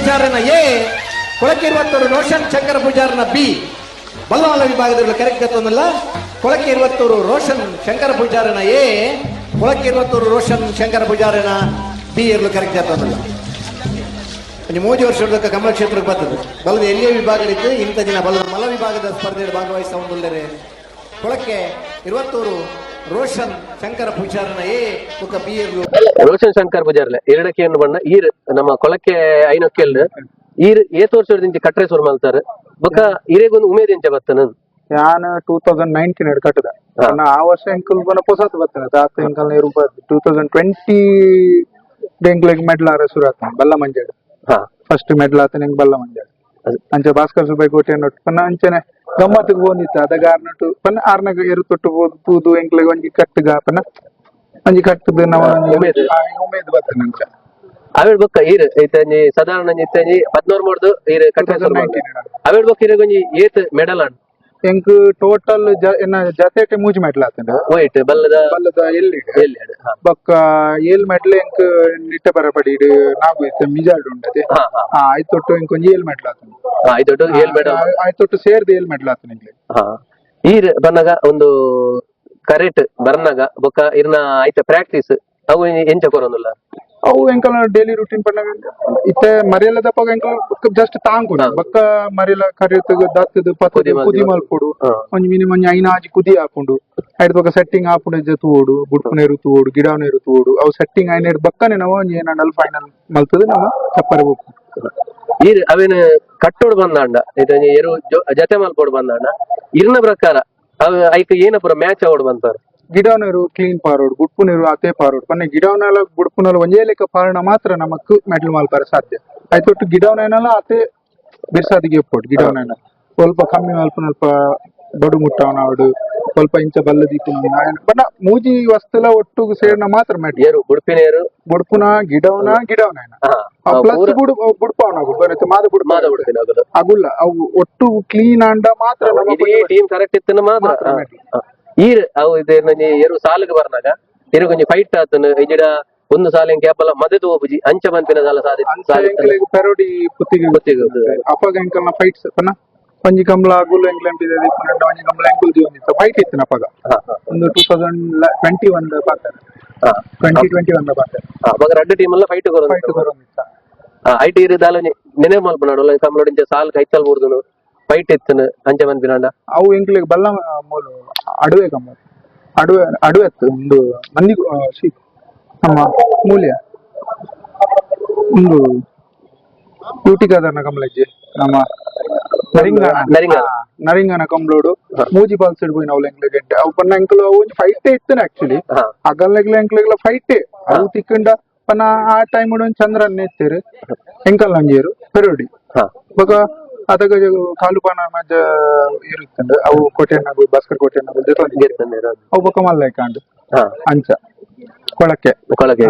ಪೂಜಾರನ ಎ, Kolake 20 Roshan Shankara ಪೂಜಾರನ B. ಬಲ್ಲವಾಲ ವಿಭಾಗದಲ್ಲಿ correct ಗೊತ್ತೊಂದಲ್ಲ. Kolake 20 Roshan Shankara ಪೂಜಾರನ ಎ, Kolake 20 Roshan Shankara ಪೂಜಾರನ B ಇರಲು correct ಗೊತ್ತೊಂದಲ್ಲ. ಒಂಜಿ 3 ವರ್ಷದ ಕಮಲ ಕ್ಷೇತ್ರಕ್ಕೆ ಬರ್ತದೆ. ಬಲದ ಎಲ್ಲಿಯ ವಿಭಾಗ ಇತ್ತು ಇಂಥ ದಿನ ಬಲದ ಮಲ ವಿಭಾಗದ ಸ್ಪರ್ಧೆಯಲ್ಲಿ ಭಾಗವಹಿಸ್ತಾ ಒಂದುಲ್ಲರೆ. ಕೊಳಕೆ 20 ರೋಷನ್ ಶಂಕರ ಪೂಜಾರನ ಎ ಬೊಕ್ಕ ಬಿ ಇರ್ಲು. ರೋಷನ್ ಶಂಕರ್ ಪೂಜಾರ್ಲೆ ಎರಡಕ್ಕೆ ಏನು ಬಣ್ಣ ಈರ್ ನಮ್ಮ ಕೊಳಕೆ ಐನೊಕ್ಕೆಲ್ ಈರ್ ಏತ್ ವರ್ಷ ಕಟ್ರೆ ಸುರು ಮಲ್ತಾರೆ ಬೊಕ್ಕ ಇರೆಗೊಂದು ಉಮೇದ್ ಎಂಚ ಬತ್ತನ? ಯಾನ್ 2019 ಕಟ್ಟದ. ಆ ವರ್ಷ ಎಂಕಲ್ ಬನ ಪೊಸತ್ ಬತ್ತನ ತಾತ ಎಂಕಲ್ 2020 ಎಂಕ್ಲೆಗ್ ಮೆಡ್ಲ್ ಆರ ಶುರು ಆತನ ಬಲ್ಲ ಮಂಜಾಡ್. ಫಸ್ಟ್ ಮೆಡ್ಲ್ ಆತನ ಎಂಕ್ ಬಲ್ಲ ಮಂಜಾಡ್. ಅಂಚೆ ಭಾಸ್ಕರ್ ಸುಬ್ಬಯ್ಯ ಕೋಟೆ ನೊಟ್ಟು ಪನ್ನ ಅಂಚನೆ ಗಮ್ಮತ್ತಿಗೆ ಪೋಂದಿತ್ತ ಅದಾಗ ಆರ್ನಟ್ಟು ಪನ್ನ ಆರ್ನಗ ಎರು ತೊಟ್ಟು ಪೂದು ಎಂಕ್ಲೆಗ್ ಒಂಜಿ ಕಟ್ಟುಗ ಪನ್ನ ಒಂಜಿ ಕಟ್ಟುದು ನವ ಉಮೇದ್. ಉಮೇದ್ ಬತ್ತನ ಅಂಚ. ಅವೇಳ್ ಬೊಕ್ಕ ಈರ್ ಇತ್ತಂಜಿ ಸಾಧಾರಣ ಇತ್ತಂಜಿ 16 ಮೂರ್ದು ಈರ್ ಕಟ್ರೆ ಸುರು. 2019. ಅವೇಳ್ ಬೊಕ್ಕ ಇರೆಗೊಂಜಿ ಏತ್ ಮೆಡಲ್ ಆಂಡ್? ಎಂಕ್ ಟೋಟಲ್ ಎನ್ನ ಜತೆಟೆ ಮೂಜಿ ಮೆಡ್ಲ್ ಆತನ. ವೈಟ್ ಬಲ್ಲದ. ಬಲ್ಲದ ಎಲ್ಲಿ. ಎಲ್ಲಿ? ಬೊಕ್ಕ ಏಲ್ ಮೆಡ್ಲ್ ಎಂಕ್ ನಿಟ್ಟ ಬರಪಡಿ ನಾಗು ಇತ್ತೆ ಮಿಜಾರ್ಡ್ ಉಂಡದೆ. ಹಾ ಹಾ ಆಯ್ತೊಟ್ಟು ಎಂಕ್ ಒಂಜಿ ಏಲ್ ಮೆಡ್ಲ್ ಆತನ. ಐದೊಟ್ಟು ಏಳ್ ಮೆಡಲ್. ಆಯ್ತೊಟ್ಟು ಸೇರ್ದು ಏಲ್ ಮೆಡ್ಲ್ ಆತನ ಎಂಕ್ಲೆ. ಈರ್ ಬನ್ನಗ ಒಂದು ಕರೆಕ್ಟ್ ಬರ್ನಾಗ ಬೊಕ್ಕ ಇರ್ನ ಐತ ಪ್ರಾಕ್ಟೀಸ್ ಅವು ಎಂಚ ಕೊರೊಂದುಲ್ಲ? ಅವು ಎಂಕಲ್ನ ಡೈಲಿ ರೂಟೀನ್ ಪನ್ನಗ ಇತ್ತೆ ಮರಿಯಲ್ಲದಪ್ಪ ಎಂಕಲ್ ಜಸ್ಟ್ ತಾಂಕುಡು. ಬೊಕ್ಕ ಮರಿಯಲ್ಲ ಕರಿಯತ್ತಗ ದತ್ತದು ಪತ್ತದು ಕುದಿ ಮಲ್ಪೊಡು. ಕುದಿ ಮಲ್ಪೊಡು. ಒಂಜಿ ಮಿನಿಮಮ್ ಒಂಜಿ ಐನಾಜಿ ಕುದಿ ಹಾಪುಂಡು. ಐಡ್ ಬೊಕ್ಕ ಸೆಟ್ಟಿಂಗ್ ಆಪುಂಡು. ಇಜ್ಜ ತೂವೊಡು, ಬುಡ್ಪುನೇರು ತೂವೊಡು, ಗಿಡವನೇರು ತೂವೊಡು. ಅವು ಸೆಟ್ಟಿಂಗ್ ಐನೇರು ಬಕ್ಕನೆ ನಾವು ಒಂಜಿ ಏನಂಡಲ್ ಫೈನಲ್ ಮಲ್ತದು ನಮ್ಮ ಚಪ್ಪರೆ ಹೋಗ್ಪು. ಈರ್ ಅವೇನು ಕಟ್ಟೋಡು ಬಂದಾಂಡ ಇದೊಂಜಿ ಎರು ಜತೆ ಮಲ್ಪೋಡು ಬಂದಾಂಡ ಇರ್ನ ಪ್ರಕಾರ ಅವು ಐಕ್ ಏನ ಪೂರ ಮ್ಯಾಚ್ ಅವಡು ಬಂತಾರ? ಗಿಡವನೇರು ಕ್ಲೀನ್ ಪಾರೋಡು, ಬುಡ್ಪುನೇರು ಅತೆ ಪಾರೋಡು. ಪನ್ನೆ ಗಿಡವನೆಲ್ಲ ಬುಡ್ಪುನಲ್ಲ ಒಂಜೇ ಲೆಕ್ಕ ಪಾರಣ ಮಾತ್ರ ನಮಕ್ ಮೆಡಲ್ ಮಲ್ಪರೆ ಸಾಧ್ಯ. ಆಯ್ತೊಟ್ಟು ಗಿಡವನೇನಲ್ಲ ಅತೆ ಬಿರ್ಸಾದಿಗೆ ಎಪ್ಪೊಡು. ಗಿಡವನೇನ ಸ್ವಲ್ಪ ಕಮ್ಮಿ ಮಲ್ಪುನಲ್ಪ ಬಡು ಮುಟ್ಟವನಾವಡು, ಸ್ವಲ್ಪ ಇಂಚ ಬಲ್ಲ ದೀಪುನ ಬಟ್ ಮೂಜಿ ವಸ್ತುಲ ಒಟ್ಟುಗು ಸೇರ್ನ ಮಾತ್ರ ಮೆಡಲ್. ಏರು ಬುಡ್ಪಿನೇರು. ಬುಡ್ಪುನ ಗಿಡವನ ಗಿಡವನೇನ ಪ್ಲಸ್ ಪೂರ ಬುಡು ಬುಡ್ಪವನ ಬರುತ್ತೆ ಮಾದ ಬುಡ್ಪ. ಮಾದ ಬುಡ್ಪಿನ ಅಗಲು. ಅಗುಲ್ಲ ಅವು ಒಟ್ಟು ಕ್ಲೀನ್ ಆಂಡ ಮಾತ್ರ ನಮಕ್. ಇಡೀ ಟೀಮ್ ಕರೆಕ್ಟ್ ಇತ್ತನ ಮಾತ್ರ. ಮಾತ್ರ medal. ಈರ್ ಅವು ಇದು ಎರು ಸಾಲುಗೆ ಬರ್ನಾಗ ಎರು ಕೊಂಚ ಫೈಟ್ ಆತನ ಇಜಿಡ ಒಂದು ಸಾಲ ಕ್ಯಾಪಲ ಮದದು ಹೋಗುಜಿ ಅಂಚ ಬಂಪಿನ ಸಾಲ ಸಾಧಿ. ಅಂಚ ಎಂಕ್ಲೆಗ್ ಪೆರೋಡಿ ಪುತ್ತಿಗೆ. ಪುತ್ತಿಗೆ. ಅಪಗ ಎಂಕಲ್ನ ಫೈಟ್ಸ್ ಪನ್ನ ಒಂಜಿ ಕಂಬ್ಲ ಅಗುಲು ಎಂಕ್ಲೆ ದೀಪುನಂಡ ಒಂಜಿ ಕಂಬ್ಲ ಎಂಕುಲು ದೀವೊಂದಿತ್ತ. ಫೈಟ್ ಇತ್ತಿನ ಅಪಗ. ಹಾ ಹಾ ಒಂದು 2021 ಪಾತ್ರ. 2021 ಪಾತ್ರ. ಅವಾಗ ರಡ್ಡು ಟೀಮ್ ಎಲ್ಲ ಫೈಟ್. ಫೈಟ್ ಬರೋಂದಿತ್ತ. IT ಇರು ದಾಲ ನೆನೆ ಮಲ್ಪನಾಡು ಕಂಬ್ಲೋಡಿಂಚ ಸಾಲ್ ಕೈತಲ್ ಬೂರ್ದುನು ಫೈಟ್ ಇತ್ತನು ಅಂಚ ಬಂಪಿನಾಂಡ? ಅವು ಎಂಕ್ಲೆಗ್ ಬಲ್ಲ ಮೂಲು ಅಡುವೆ ಕಂಬ ಅಡುವೆ ಅಡುವೆ ಅತ್ತು ಒಂದು ಮಂದಿ she ನಮ್ಮ ಮೂಲ್ಯ ಒಂದು ಯೂಟಿಕಾದರ್ನ ಕಂಬಲಜ್ಜಿ ನಮ್ಮ ನರಿಂಗಾನ. ನರಿಂಗಾನ. ನರಿಂಗಾನ ಕಂಬ್ಲೋಡು ಮೂಜಿ ಬಾಲ್ಸ್ ಇಡ್ಬೋಯಿ ನಾವು ಎಂಕ್ಲೆಗ್ ಗಂಟೆ ಅವು ಪನ್ನ ಎಂಕಲು ಅವು ಒಂಜಿ ಫೈಟೇ ಇತ್ತನ ಆಕ್ಚುಲಿ. ಅಗಲ್ನೆಗ್ಲ ಎಂಕ್ಲೆಗ್ಲ ಫೈಟೇ ಅವು ತಿಕ್ಕಂಡ ಪನ್ನ ಆ ಟೈಮ್ ಒಂಜಿ ಚಂದ್ರನ್ ಎತ್ತೇರು ಎಂಕಲ್ ನಂಜೇರು ಪೆರೋಡಿ. ಬೊಕ ಅದಗ ಕಾಲುಪಾನ ಮಜ್ಜ ಇರುತ್ತಂಡ ಅವು ಕೋಟೆಯನ್ನ ಭಾಸ್ಕರ್ ಕೋಟೆಯನ್ನ ಜೊತೆ. ಗೆತ್ತಂದಿರ. ಅವು ಬೊಕ ಮಲ್ಲೈಕಾಂಡ್. ಅಂಚ ಕೊಳಕ್ಕೆ. ಕೊಳಕೆ.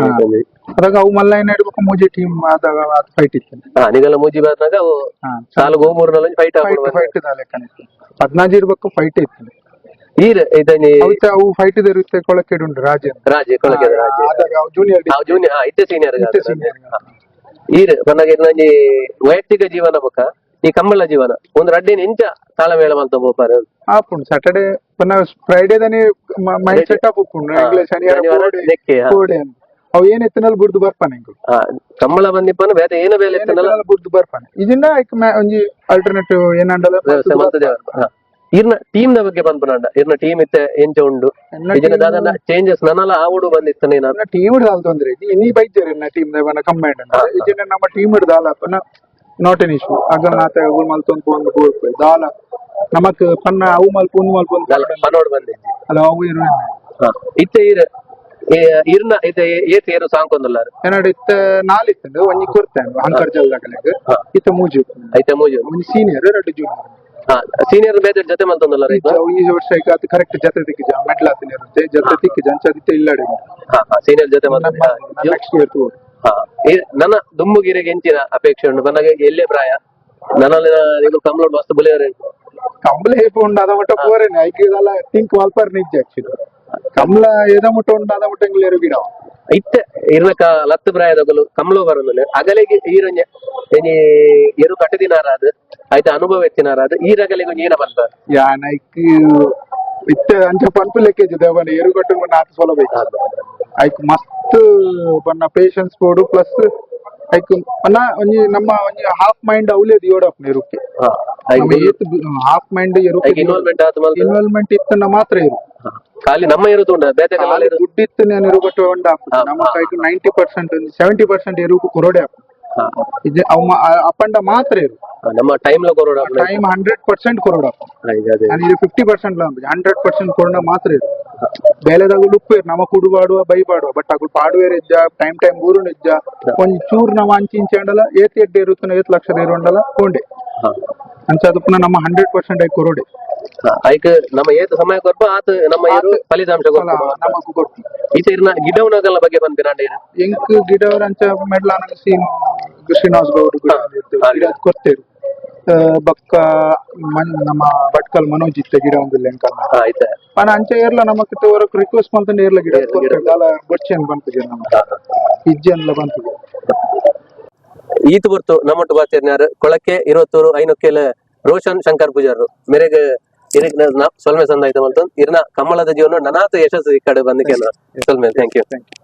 ಅದಾಗ ಅವು ಮಲ್ಲೈನ ಇಡ್ಬೇಕು ಮೂಜಿ ಟೀಮ್ ಆದಾಗ ಫೈಟ್ ಇತ್ತು. ನಿಗಲ ಮೂಜಿ ಬಾರ್ನಾಗ ಅವು ಸಾಲು ಗೋಮೂರ್ನಲ್ಲಿ fight. Fight fight ಲೆಕ್ಕನೆ ಇತ್ತು. 14 ಇರ್ಬೇಕು ಫೈಟ್ ಇತ್ತು. ಈರ್ ಇದನಿ. ಅವತ್ತೆ ಅವು ಫೈಟ್ ಇರುತ್ತೆ. ಕೊಳಕ್ಕೆ ಉಂಟು ರಾಜ. ರಾಜೆ ಕೊಳಕೆ ರಾಜೆ. ಆದಾಗ ಅವು ಜೂನಿಯರ್. ಜೂನಿಯರ್ ಇತ್ತೆ ಸೀನಿಯರ್. ಇತ್ತೆ senior. ಈರ್ ಬನ್ನಾಗ ಇರ್ನಂಜಿ ವೈಯಕ್ತಿಕ ಜೀವನ ಬೊಕ್ಕ ಈ ಕಂಬಳ ಜೀವನ ಒಂದು ರಡ್ಡಿನ ಇಂಚ ತಾಳಮೇಳ ಮಲ್ತ ಪೋಪಾರ? ಆಪುಂಡು. ಸ್ಯಾಟರ್ಡೆ ಪನ್ನ ಫ್ರೈಡೆ ದನೆ mind set up ಉಪ್ಪುಂಡು. ಎಂಕ್ಲೆ ಶನಿವಾರ ಪೋಡೆ. ನೆಕ್ಕೆ. ಪೋಡೆ ಅಂತ ಅವು ಏನ್ ಎತ್ತಿನಲ್ಲಿ ಬುಡ್ದು ಬರ್ಪಾನೆ ಎಂಕುಲು. ಕಂಬಳ ಬಂದಿಪ್ಪನ ಬೇತೆ ಏನ ಬೇಲೆ ಎತ್ತನಲ್ಲ. ಬುಡ್ದು ಬರ್ಪಾನೆ ಇದನ್ನ ಒಂಜಿ ಆಲ್ಟರ್ನೇಟಿವ್ ಏನಂಡಲ. ವ್ಯವಸ್ಥೆ ಮಲ್ತದೆ. ಇರ್ನ ಟೀಮ್ ನ ಬಗ್ಗೆ ಬಂದ್ಪನಾಂಡ ಇರ್ನ ಟೀಮ್ ಇತ್ತೆ ಎಂಚ ಉಂಡು? ಇದನ್ನ ದಾದನ ಚೇಂಜಸ್ ನನಲ ಆವುಡು ಬಂದಿತ್ತನೆ ನಾನು. ಟೀಮ್ ದಾಲ್ ತೊಂದ್ರೆ ಇನಿ ಬೈಜರ್ ಎನ್ನ ಟೀಮ್ ಕಂಬೈಂಡ್ ಇದನ್ನ ನಮ್ಮ ಟೀಮ್ ದಾಲ not N issue. ಅಗಲ್ನಾಥ ಅಗುಲ್ ಮಲ್ತೊಂದು ಪೋಂದು ಬೋರ್ಪೆ ದಾಲ ನಮಕ್ ಪನ್ನ ಅವು ಮಲ್ಪ ಉಂದು ಮಲ್ಪ ಒಂದು. ಪನೋಡ್ ಬಂದಿಜ್ಜಿ. ಅಲ್ಲ ಅವು ಇರು. ಇತ್ತೆ ಇರ್ ಇರ್ನ ಇತ್ತೆ ಏತ್ ಏರು ಸಾಂಕೊಂದುಲ್ಲಾರು? ಏನಾಡು ಇತ್ತ ನಾಲ್ ಇತ್ತಂಡು. ಒಂಜಿ ಕೊರ್ತೆ ಅಂಕರ್ ಜಲ್ದಗಲೆಗ್. ಇತ್ತ ಮೂಜಿ. ಐತೆ ಮೂಜಿ. ಒಂಜಿ ಸೀನಿಯರ್, ಎರಡು ಜೂನಿಯರ್. ಸೀನಿಯರ್ ಬೇರೆ ಜೊತೆ ಮಲ್ತೊಂದುಲ್ಲಾರ? ಈ ವರ್ಷ ಈಗ ಅದು ಕರೆಕ್ಟ್ ಜೊತೆ ತಿಕ್ಕಿಜ ಮೆಡ್ಲ್ ಆತಿನ ಇರುತ್ತೆ ಜೊತೆ ತಿಕ್ಕಿಜ ಅಂಚ ಇಲ್ಲಡೆ. ಸೀನಿಯರ್ ಜೊತೆ ಮಲ್ತ. Next year. ನನ್ನ ದುಮ್ಮುಗಿರಿಗೆ ಎಂಚಿನ ಅಪೇಕ್ಷೆ ಉಂಟು? ನನಗೆ ಎಲ್ಲೇ ಪ್ರಾಯ ನನ್ನಲ್ಲಿ ನೀವು ಕಂಬ್ಲೋಡ್ ಮಸ್ತ್ ಬುಲಿಯರ್. ಕಂಬಳ ಹೇಪ್ ಉಂಡು ಅದ ಮಟ್ಟ ಪೋರೇನೆ ಐಕ್ ಇದೆಲ್ಲ ಥಿಂಕ್ ಮಲ್ಪರ್ ನಿಜ್ಜೆ. ಆಕ್ಚುಲಿ ಕಂಬಳ ಏದ ಮುಟ್ಟ ಉಂಡು ಅದ ಮುಟ್ಟ ಎಂಗ್ಲೇರು ಗಿಡ. ಇತ್ತೆ ಇರ್ನಕ ಲತ್ತು ಪ್ರಾಯದಗಲು ಕಮ್ಲೋ ಬರೋದಿಲ್ಲ ಅಗಲಿಗೆ ಈರೊಂಜೆ ಒಂಜಿ ಎರು ಕಟ್ಟದಿನಾರಾದ್ ಐತ ಅನುಭವ ಎತ್ತಿನಾರಾದ್ ಈ ರಗಲಿಗೆ ಒಂಜಿ ಏನ ಪನ್ಪ? ಯಾನ್ ಐಕ್ ಇತ್ತೆ ಅಂಚ ಪನ್ಪು ಲೆಕ್ಕ ದೇವನ ಎರುಗಟ್ಟು ಆತ ಸೊಲಭ ಐಕ್ ಮಸ್ತ್ ಬಣ್ಣ ಪೇಷನ್ಸ್ ಬೋಡು. ಪ್ಲಸ್ ಐಕ್ ಪನ್ನ ಒಂಜಿ ನಮ್ಮ ಒಂಜಿ ಹಾಫ್ ಮೈಂಡ್ ಅವಲೇ ದಿಯೋಡಪ್ಪ ಎರುಕ್ಕೆ. ಹಾಫ್ ಮೈಂಡ್ ಎರುಕ್ಕೆ ಐಕ್ ಇನ್ವಾಲ್ವ್ಮೆಂಟ್ ಆತ್ ಮಲ್ತ ಇನ್ವಾಲ್ವ್ಮೆಂಟ್ ಇತ್ತನ್ನ ಮಾತ್ರ ಇರು. ಖಾಲಿ ನಮ್ಮ ಎರು ತೂಂಡ ಬೇತೆ ಕಲ್ಲಾಲ ಎರು. ದುಡ್ಡು ಇತ್ತು ನಾನು ಎರುಗಟ್ಟು ಉಂಡ. ನಮ್ಮ ಕೈಗೆ 90% 70% ಎರುಕು ಕೊರೋಡೆ ಆಪುಂಡು. ಇದು ಅವ್ ಅಪ್ಪಂಡ ಮಾತ್ರ ಇರು. ನಮ್ಮ ಟೈಮ್ ಲ ಕೊರೋಡ. ಟೈಮ್ 100% ಕೊರೋಡ. ನಾನು 50% 100% ಕೊರೋಡ ಮಾತ್ರ ಇರು. ಬೇಲೆದಾಗ ಉಪ್ಪೇರು ನಮ್ಮ ಕುಡು ಪಾಡುವ ಬೈ ಪಾಡುವ, ಬಟ್ ಅಗುಳು ಪಾಡುವೇರ್ ಇಜ್ಜ, ಟೈಮ್ ಟೈಮ್ ಊರು ಇಜ್ಜ. ಒಂಜಿ ಚೂರು ನಾವು ಅಂಚಿ ಇಂಚಿ ಅಂಡಲ ಏತ್ ಎಡ್ಡೆ ಇರುತ್ತನ ಏತ್ ಲಕ್ಷದ ಇರುಂಡಲ ಕೊಂಡೆ ಅಂಚ ಅದು ಪುನಃ ನಮ್ಮ 100% ಆಗಿ ಕೊರೋಡೆ. ಐಕ್ ನಮ್ಮ ಏತ್ ಸಮಯ ಕೊರ್ಪ ಆತ್ ನಮ್ಮ ಎರು ಫಲಿತಾಂಶ ಕೊರ್ಪ. ನಮಕ್ ಕೊರ್ಪು. ಈತ ಇರ್ನ ಗಿಡವನಗಲ್ಲ ಬಗ್ಗೆ ಪನ್ಪಿನ ಅಂಡ ಇರ್? ಎಂಕ್ ಗಿಡ ಅಂಚ ಮೆಡ್ಲಾನ ಸೀನು ಶ್ರೀನಿವಾಸ್ ಗೌಡ್ ಗಿಡ ಗಿಡ ಕೊರ್ತೇರು. ಬೊಕ್ಕ ನಮ್ಮ ಭಟ್ಕಲ್ ಮನೋಜ್ ಇತ್ತೆ ಗಿಡ ಒಂದಿಲ್ಲ ಎಂಕಲ್ನ. ಆಯ್ತ. ಪನ ಅಂಚ ಏರ್ಲ ನಮಕ್ ಹೊರಕ್ ರಿಕ್ವೆಸ್ಟ್ ಮಲ್ತಂಡ ಏರ್ಲ ಗಿಡ ಕೊರ್ತೇರು. ದಾಲ ಬೊಡ್ಚೆನ್ ಬಂತುಜೆ ನಮ್ಮ ಇಜ್ಜನ್ಲ ಬಂತುಜೆ. ಈತ ಬರ್ತು ನಮ್ಮೊಟ್ಟು ಬಾತೇರ್ನಾರು ಕೊಳಕ್ಕೆ ಇರುವತ್ತೂರು ಐನೊಕ್ಕೆಲ ರೋಷನ್ ಶಂಕರ್ ಪೂಜಾರು ಮೇರೆಗ್ ಇರಿಗ್ ಸೊಲ್ಮೆ ಸಂದಾಯ್ತ ಮಲ್ತೊಂದು ಇರ್ನ ಕಮ್ಮಳದ ಜೀವನ ನನಾತ ಯಶಸ್ಸು ಈ ಕಡೆ ಬಂದಕ್ಕೆ ಸೊಲ್ಮೆ. Thank you. Thank you.